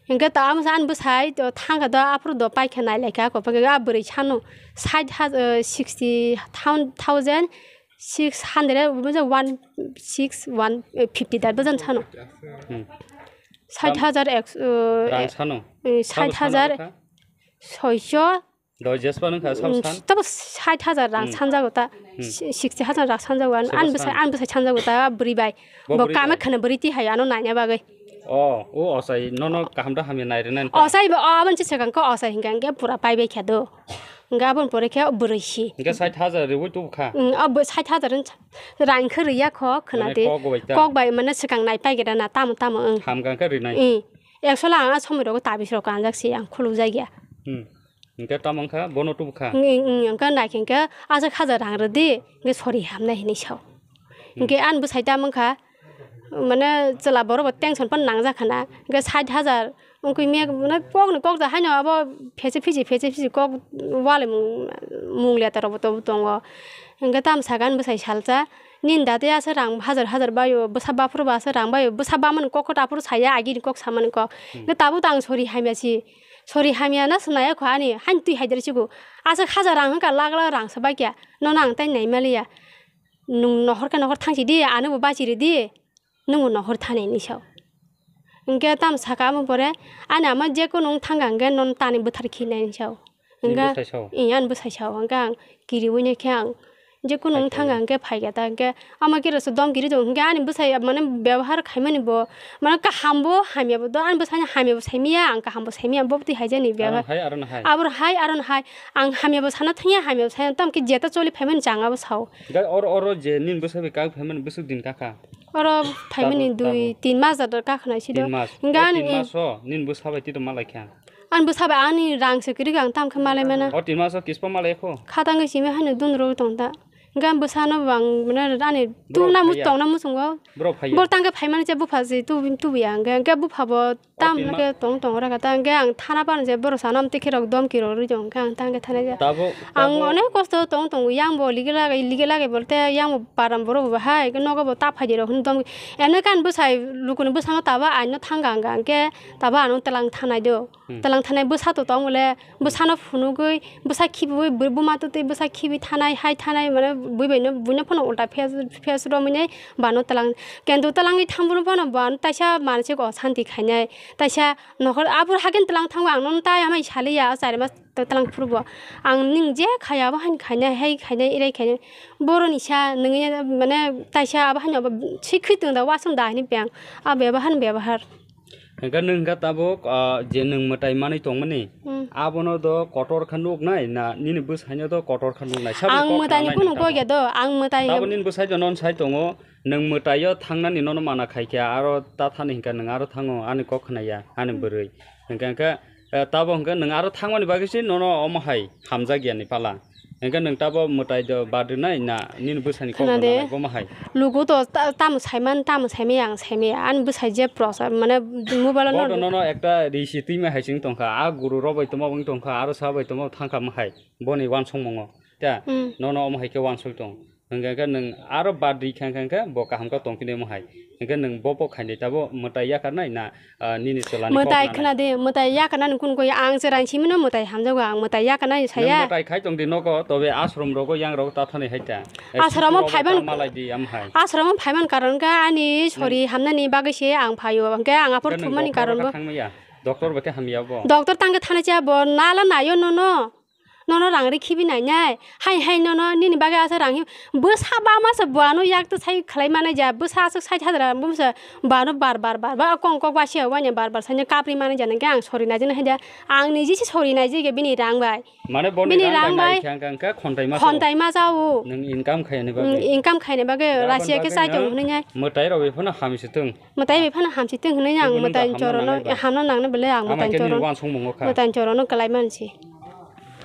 Hingke ta amo se ani bwsai to thangkha do, aphuru do paikha nai laikha, kopor khe a bwrwi sano sait haj-, eh, sixty thousand six hundred, one six one, eh, fifty da bwjan sano. Hmm. Sait hajar ek, eh, rang sano? Eh, sait hajar soiso. Doi jespa nung kha, sabo san? Tabo sait hajar rang sanjago ta. Hmm. Si-, sixty hajar rang sanjago. An, sabo an bwsai, san? An bwsai sanjago ta, bwrwi bai. Bo bwrwi kama bai? Khana bwrwi ti hai ano naina bagwi. O, o osai, nono kaham da hamya nai rwna. Osai bo, o, aboni se swkang khe osai hingka hingke pura pai bai kha do. Hingke aboni pore khe bwrwi si. Hingke sait hajar riui tubu kha. Mm, o bo sait hajar wng rang khe rwya kho khwna Mane di. Kok bai ta. Kok bai mane swkang nai pai geda na tamo tamo wng. Hamkha khe rinai. Mm. Ekso lang a somoi rogo tabis rok kanjak si ang khuluk jak ya. Hmm. Hingke tamo wngkha bono tubu kha. Mm, mm, hingke nai khe hingke aswk hajar rang rwdi hingke sori hamnai hinui sao. Hingke ani bwsai tamo wngkha, mane chwla borok bo tension phano nangjak khana. Hingke sait hajar wngkhe me, mane kokni kok ja haino abo phese phisi, phese phisi kok wale mung, mung letra rok bo tongo. Hingke tamo saka ani bwsai salsa, "Nini date aswk rang hajar hajar baio, bwsa baphuru bo aswk rang baio, bwsa bamani kok khe aphuru saya, agini kok samani kok." Hingke tabuk to ang sori hamya si, sori hamya no swnaya kho ani, haino twi hai dersigo. Aswk hajar rang wngkha, lak lak rang se bai kha, nono ang tai nai maliya. Nwng nohor khe nohor thang si di, ano bo bachi rw di, nwng bo nohor thani hinwi sao. Hingke tamo saka amo pore, ani ama je kunu wng thang kha hingke nono tani bwthar khi nai hinwi sao. Nini Hingke, bwsai sao? Ih, ani bwsai sao, hingke ang kiriwi nai khe ang je kunu wng thang kha hingke phai kha ta, hingke ama khe rwsa dom kiri tongo, hingke ani bwsai mane byabohar khaimani bo, mane kaham bo hamya bo do, ani bwsai ni hamya bo sai manya, ang kaham bo sai manya, bo twi hai jani byabohar. Aro hai, aro no hai. Aboro hai, aro no hai, ang hamya bo sana thang ya, hamya bo sai, tamo khe jeta choli phaimani chang abo sao. Gai oro, oro je nini bwsai bai kak phaimani bwswk din kakha? Oro phaimani Tabuk, dui, tabuk. Tin mas jador kakhnai si do. Tin mas. Hingke O ani, tin mas o nini bwsa bai tito malai kha? Ani bwsa bai ani rang se kwrwi ang tam khe malai mana. O tin mas o kispa malai kho? Khatang khe simi haino dun rw tong ta. Hingke ani bwsa no bo ang mane ani Borok tungna mu phaiya? Tongna muchungo. Borok phaiya? Bor tang khe phaimani che bupha se tu, tubuya hingke, hingke bupha bo Tam O tin ma- nake tong tong ora kata, hingke ang thana pan je borok sana amtwi khe rok dom kiro rwi tong, hingke ang tang khe thana ja. Tabuk, Ang tabuk. Onek kosto tong tong, yang bo ligi lagai, ligi lagai bolte yang bo param borok bo bahai, hingke nogo bo ta phai di rok hwn dom. Ene kan bwsai lukuni bwskango taba aino thang gang gang, hingke taba ano telang thanai do. Hmm. Telang thanai bwsa to tong bole, bwsano phunugwi, bwsa khibiwi, bw-, buma twtwi bwsa khibi thanai, hai thanai, mane bui bai no, buino phano ulta phes, phes romwi nai bano telang. Kendo telangwi thang bono phano bo ano taisa mansik osanti khainai, taisa Nohor abor hagen tlang thango ang nono tai amai saliya, o chari mas to tlang phuru bo. Ang ning je khaya abo hain khainai, hai khainai, irai khainai. Boroni sa nungya mane taisa abo hain abo sikhi tong da wasong da hini beng. A bebahar bebahar. Hingke nung hingke tabuk, ah, je nung mwtai manwi tongmani, Hmm. Abono do kotor khe nuknai na nini bwsaino do kotor khe nuknai? Sabo Ang kok mwtaini khna kunu nai kok ya do, ang mwtai Tabuk nini bwsai do non sai tongo. Nwng mwtaio thangnani nono mana khai khe, aro ta thani hinkha nwng aro thango, ani kok khna ya, ani bwrwi. Hinkha hinkhe, eh, tabo hinkhe nwng aro thangmani bagwi se nono omo hai hamjak ya ni pala. Hinkhe nwng tabo mwtai do bad rwnai na nini bwsani kok Khna rwna de. Nai bomo hai. Luku to ta-, tamo saiman, tamo saimaya, ang saimaya. Ani bwsai je prosa, mane mobile Bo no to nono ekta risi twima hai sing tongkha, a guru rok bai tongma wng tongkha, aro sa bai tongma thangkha mo hai. Boni wansong mongo. Ta, Hmm. Nono omo hai khe wansoi tong. Hingkha khe nwng aro bad rikha khe bo kaham khe tongphini omo hai. Hingkhe nwng bo bo khainai tabo mwtai yakarnai na, ah, nini chwlani Mwtai kok nanai? Khna de, mwtai yakarnani kun koi ang chwrai simino mwtai hamjago ang mwtai yakarnani Nwng saya. Mwtai khai tong di nogo, tobe ashram rogo yang rogo ta thani hai ta. Eh, Ashram o sikurok phaiban ta malai di am hai. Ashram o phaiman karon khe ani sori Nwng hamnani bagwi se ang phaio. Hingkhe ang aphor Hingkhe nwng thumani doctor karon bai bo. Thangmaya. Doctor bai khe hamya bo. Doctor tang khe thani cha bo nala nayo nono. Nono rang ri khibi nai nai. Hai hai nono nini bagwi aswk rang hi-, bwsa ba masa buano yak to sai khlai mani ja. Bwsa aswk sai hadra bumsa buano bar bar bar ba kong kok ba se wanya bar bar sanya kapri mani ja nang ang sori nai jani hai ja. Ang niji se sori nai jige bini rang bai. Mane boni Bini rang rang bai bai nai khe ang khe khontai ma sao. Khontai ma sao. Nwng income khaiyani bagwi. Nwng income khaiyani bagwi Gabon Russia khe bagwi sai tong no hwnwi nai. Mwtai rok bai phano hamsi thung. Mwtai bai phano hamsi thung hwnwi ang Tubun mwtai da hamna chorono nangnai ba. Hamna nangnai bole ang Ama mwtai khe nini chorono. Wansong mungo kha. Mwtai chorono kwlai mansi.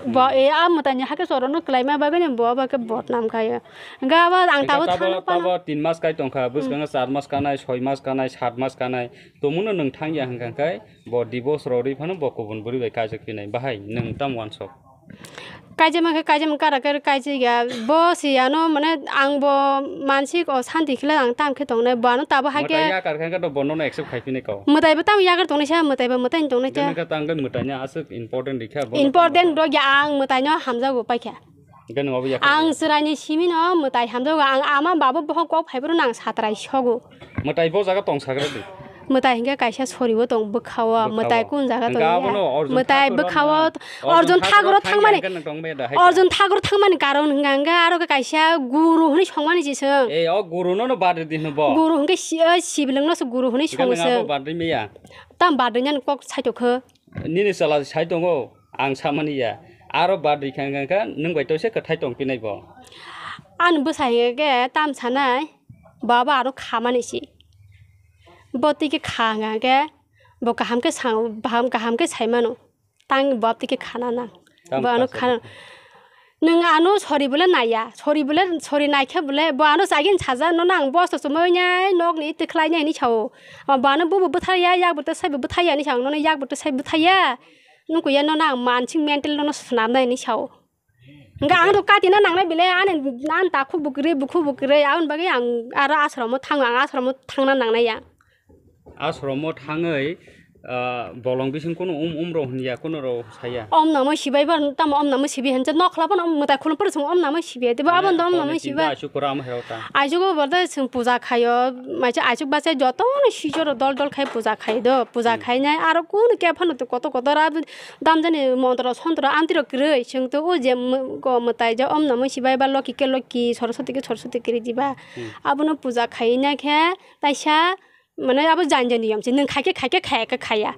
Bo e a mwtai ni hakhe chorono kwlai ma bagwi ni bo ba khe bodnam khayo. Ga ba ang Hingkha tabo tabo, thangno phano. Tabo tin mas kai tongkha, Hmm. Bwskango char mas kanai, soi mas kanai, sat mas kanai. Tomuno nwng thang ya hwnkha khe bo divorce rw rwi phano bo kubun bwrwi bai kaijak phinai. Bahai nwng tam wansok. Kaijama khe kaijama kara khe kaijak ya. Bo se ano mane ang bo mansik o santi khle ang tam khe tongnai. Bo ano tabo hai khe Mwtai yakar khe to bono no accept khai phini kau. Mwtai bo tam yakar tongnai sa, mwtai bo mwtai tongnai Gana cha. Khe tang khe mwtai ni aswk important rikha, bono Important tamo rok ya ang mwtai no hamjago paikha. Gana obo yakar Ang ya. Chwraini simi no mwtai hamjago. Ang ama babo bohok kok phai boro nang satrai sogo. Mwtai bo jaga tong sagra di. Mwtai hingke kaisa soriwo tong bwkhao, Bwkhao. Mwtai kun jaga Hingke tong abono ya. Orjun Mwtai Thakur bwkhao no, Orjun Orjun Thakur Thakur no thangmani, thangya hingke nang tongmani da hai Orjun ta. Thakur thangmani karon hingka hingke aro khe kaisa guru hwnwi songmani jisung. E, o guru no no badri di hwnwi bo. Guru hingke si-, o sibilwng no se guru hwnwi Hingke songo nwng abo sung. Badri maya. Tam badri nani kok saito kho. Nini chwla sai tongo, ang samani ya. Aro bad rikha hwnkha khe nwng bai toise kwthai tongpinai bo. Ani bwsai hwnkha khe tam sanai, bo abo aro khamani si. Bo twi khe kha hwnkha khe bo kaham khe sa-, baham kaham khe sai mano. Tang bo twi khe khana nang. Tam Bo ano kha sa khana. Nwng ano sori bole naiya, sori bole, sori naikhe bole bo ano chagin saja no nang bosto chumui nai nokni twkhlai nai hinwi sao. Bo ano bubo bwthaiya, yak bo twsai bo bwthaiya hinwi sao, nono yak bo twsai bwthaiya. Nukwiya nono ang mansing mental nono swnamnai hinwi sao. Hwnkhe ang rok katina nangnai bile ani, ani takhuk bo kwrwi, bukhuk bo kwrwi, aboni bagwi ang aro ashromo thango, ang ashromo thangna nangnai ya. Ashromo thangwi, ah, bolong bising kunu um, um rok hwnya, kunu rok saya. Om namo shivai bar tamo om namo shivai hinsa nokhla phano mwtai khulum phano chwng om namo shivai tebo aboni do om namo shivai. Asuk kora ama herok ta. Aisuk bo borda chwng puja khaio, maisa aisuk bachai jotono sijoro dol dol khai puja khai do, puja Hmm. khainai aro kunu khe phano to koto koto ra damjani montro sontro antiro kwrwi chwng to o je mw-, go mwtai je om namo shivai ba loki khe loki soroswti khe soroswti kwrwi diba. Hmm. Abono puja khaina khe taisa mane abo jani jani niyom se nwng khaikhe khaikhe khaya khe khaya.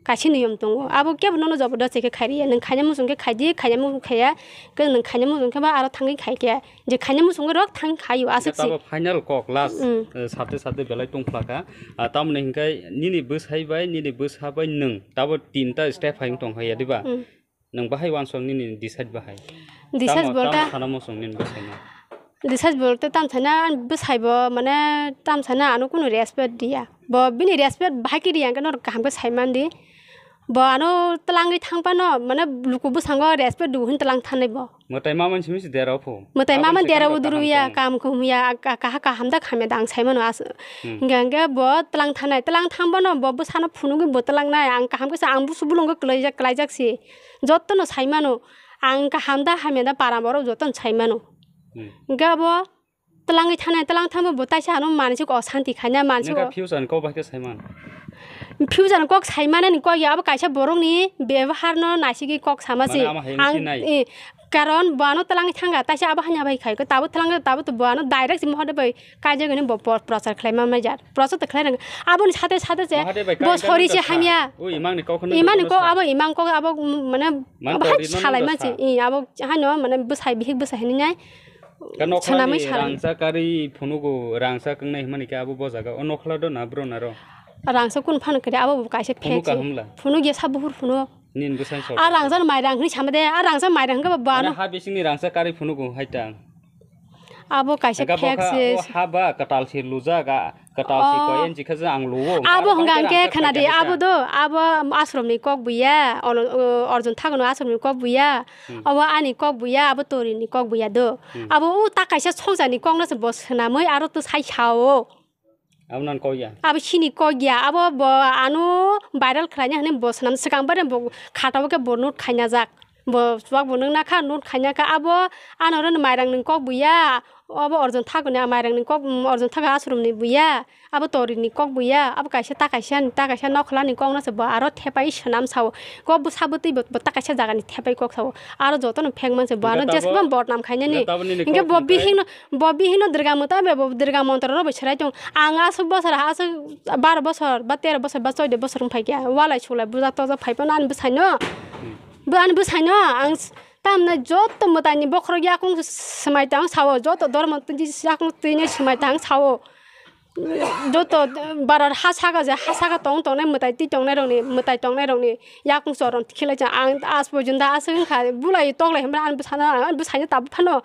Kaisa niyom tongo. Abo kebo nono jobordasti khe khairiya. Nwng khaina muchung khe khaidi, khaina muchung khaya. Khe nwng khaina muchung khe ba aro thangwi khaikhe. Je khaina muchung khe rok thang khaio aswk se. Tabo final kok last, Mm. eh, sate sate belai tongphlakha. Ah, tamoni hwnkhe nini bwsai bai, nini bwsa bai nwng tabo tinta step hai wng tongkha ya, diba? Mm. Nwng bahai uansuk nini decide bahai. Decide Tamo, bolta tamo sana muchung nini bwsaino. Decide bolta tam sana bwsai bo mane tam sana ano kunu respect diya. Bo bini respect bahai khe riya hwnkhe norok kaham khe sai mandi. Bo ano twlangwi thang phano mane luku bwskango respect du hin twlang thanai bo. Mwtai mama simi se dera phu. Mwtai mama dera uduru ya kam khum ya ka-, kaha kaham da khamya da ang sai mano as. Hmm. Hingke hingke bo twlang thanai twlang thang bono bo bwsano phunugwi bo twlang nai ang kaham khe sa ang busu bulungo kwlaijak kwlaijak si. Jottono sai mano. Ang kaham da hamya da para borok jottono sai mano. Hmm. Hingke abo twlangwi thanai, twlang thangbo bo taisa ano mansuk o santi khaina, mansuk Nokha o. Future ni kok bai khe saiman. Future ni kok saimanani kok ya, abo kaisa borokni beboharno naisigwi kok sama se. Mane ama hai Ang, wngkhe nai. Eh, karon bo ano twlangwi thangkha, taisa abo hanya bai khai, tabo twlang, tabo to bo ano direct se Mahadev bai kaijagwi bo por-, prochar khlaima mai jar. Prochar to khlai rang. Aboni sate sate se Mahadev bai bo kai sori se wngkha. Hamya. O imang ni kok hwnwi Imang ni bono kok sa. Abo imang kok abo, mm, mane Man abo hai tori no salai nungkha ma se. Sa. Eh, abo hano mane bwsai bihik bwsai hinwi nai. Ka nokla Swnamwi ni salai. Rangchak karwi phunugo, rangchak wngnai hwnmani khe abo bo jaga o nokla do na bro na ro? Rangchak kunu phano khe abo bo kaisa Phunuk fake se. Kaham la? Phunuk ya sa buhur phunuk. Nin bwsai sok. A rangchak mairang hwnwi sama de, a rangchak mairang hwnkhe bo Mane ano. Ha bisingni rangchak karwi phunugo hai ta. Abo kaisa Hwnkhe fake bokha se. O ha ba kwtal se lujak a. Kwtal si Oh. Koi, en jikha je ang luo, Abo ang hwnka khe hwnkhe ang khe khna di, khaikha abo kha. Do, abo ashram ni kok buya, ono, o, Arjun Thakur no ashram ni kok buya, Hmm. Abo ani kok buya, abo tori ni kok buya do. Hmm. Abo o ta kaisa songsa ni kok no se bo swnamwi aro to sai sao. Abo nan kok ya? Abo sini kok ya, abo bo ano viral khlaina hwnwi bo swnam swkang bare bo khatao khe bo note khaina jak. Bo chuwak bo nung nakha, note khaina kha, abo ano oro mairang ni kok buya, abo Arjun Thakur ni mairang ni kok, mm, Arjun Thakur ashram ni buya, abo tori ni kok buya, abo kaisa ta kaisa ni, ta kaisa nokhola ni kok no se bo aro thepai swnam sao, kok bwsa bwtwi bo, bo ta kaisa jaga ni thepai kok sao, aro joto no phek man se bo ano Hwnkhe tabo, jeswk bodnam khaina ni, hwnkhe tabo nini hwnkhe kok bo hwnkhe bihik no, bo bihik no Durga mwtai bai bo Durga montro rok bai swrai tong, ang aswk bosor, aswk baro bosor ba tero bosor ba choido bosor wng phai khe, walai sulai bujak tojak phai phano ani bwsai no. Hmm. Bo ani bwsai no ang s-, tamni joto mwtai ni bokhorok yakung s-, swmai tang sao, joto dormo twi yakung twi nai swmai tang sao. Joto baror ha saka je, ha saka tong tongnai mwtai twi tongnai rok ni, mwtai tongnai rok ni yakung choron khilai cha ang as porjonto aswk wngkha bulai toklai hwnba ang bwsano, ang bwsai no tabuk phano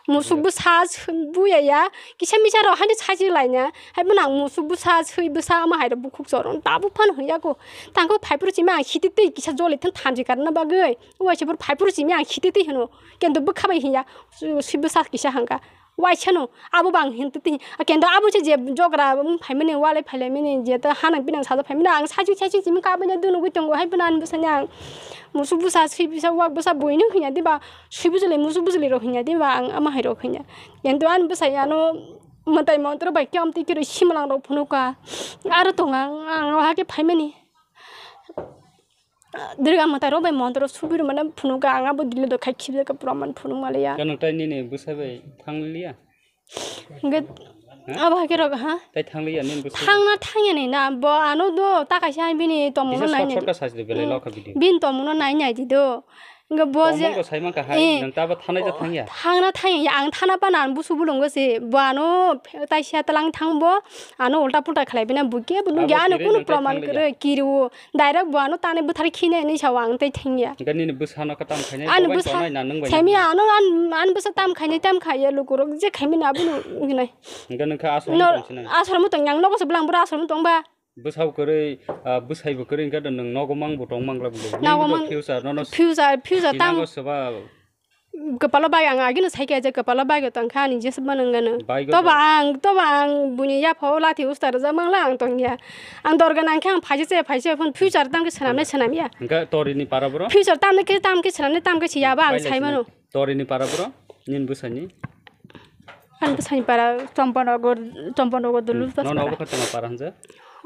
musuk Yes. Bwsa sw-, buya ya kisa misa rok haino sachi laina hai phano ang musuk bwsa swi bwsa ama hai rok bukhuk choron tabuk phano hwnyaku. Tangkhe phaiphuru simi ang khiti twi kisa joli thang thanji karna bagwi. Waisa phuru phaiphuru simi ang khiti twi hwno. Kento bwkha bai hinya. Swi bwsa kisa hangka. Waisa no. Abo bang hin twi. Kento abo se je jogra, um, phaimani walai phailaimani je ta hanang pinang saja phaimani ang saichung saichung simi kabani dunugwi tongo hai phano ani bwsani ang. Musuk bwsa swi bwsa wak bwsa buino hinya diba. Swi bwsali musuk bwsali rok hinya diba ang ama hai rok hinya. Kento ani bwsai ano mwtai montro bai khe amtwi khe rw simalang rok phunukha. Aro tongo ang, ang o hake phaimani. Durga mwtai rok bai montro subui rwmani phunukha ang abo dilo do khai khibjak khe pura man phunuk maliya. Kano tai nini bwsai bai thangliya? Hwnkhe Ha? Abo hake rok ha? Tai thangliya nini bwsai bai? Thangna thangya ni na bo ano do ta kaisa bini tongmung no Kisa nai short nai short di. Kha sajdi belai Hmm. Lokha video. Bini tongmung no nai nai di do. Hwnkhe bo je, tongmungbo sai mankha hai, eh, nwng tabo thanai ja thangya? Thangna thangya, ang thana pana ang busu bulungo se, bo ano taisa tlang thangbo, ano ulta pulta khlai bina, bo kebo nukya, abo ano kiri kunu bai proman thangya. Kwrwi, kiriwo, direct bo ano tani bwthar khina hinwi sao ang tei thangya. Hwnkhe nini bwsano khe tam khainai, ani bo bai bwsa tongnai na nwng bai semi nangya? Ano an, ani bwsa tam khainai, tam khaiya lukurok je khaimani abono hinai. Hwnkhe nwng khe aswk no, tongsinai? Aswrwngmo tong yang nogo se bwlang bwrwi aswrwngmo tongba. Bwsao kwrwi, ah, bwsaibo kwrwi hwnkhe nwng nogo mangbo tong mangla bwlwi. Nogo mang future nono future, future tam sinango soba. Kwpalo bai ang agino saikha je kwpalo bai tongkha ani jeswk mano wngano. Bai go toba tong. Ang, toba ang buini yaphao lathi usta rwjak mangla ang tongya. Ang dorga nangkhe ang phaisa se phaisa phone future tamkhe swnamnai swnamya. Hwnkhe torini para bro? Future tamkhe tamkhe swnamnai tamkhe se yaba ang bai lai saimano. Swnam. Torini para bro? Nini bwsani? Ani bwsani para Chompanagar, Chompanagar dulu. Hmm. Nono obo khe tongma para hwnjak?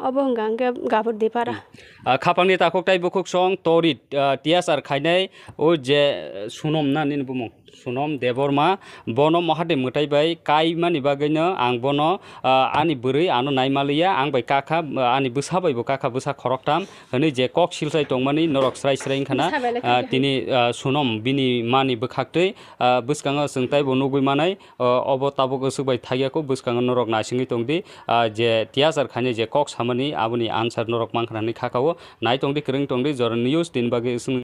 Obo hwnka hwnkhe Gabur de para. Hmm. Ah, khapangni takhuk tai bukhuk song tori, ah, tiyasar khainai o je, eh, Sunom na nini bumung? Sunom Debbarma, bono Mahadev mwtai bai kaimani bagwino ang bono, ah, ani bwrwi ano naimaliya, ang bai kakha, ah, ani bwsa bai bo kakha bwsa khoroktham hwnwi je kok silsai tongmani norok srai srai wngkha na, bwsa bai le ah, kakha. Tini, ah, Sunom bini mani bwkhaktwi, ah, bwskango chwng taibo nugwi manai. O, obo tabuk aswk bai thaiya kho, bwskango norok naisingwi tongdi, ah, je tiyasar khainai je kok samani aboni answer norok mankha hinwi kha kao. Nai tongdi, kwrwng tongdi, Jorani News tin bagwi swng.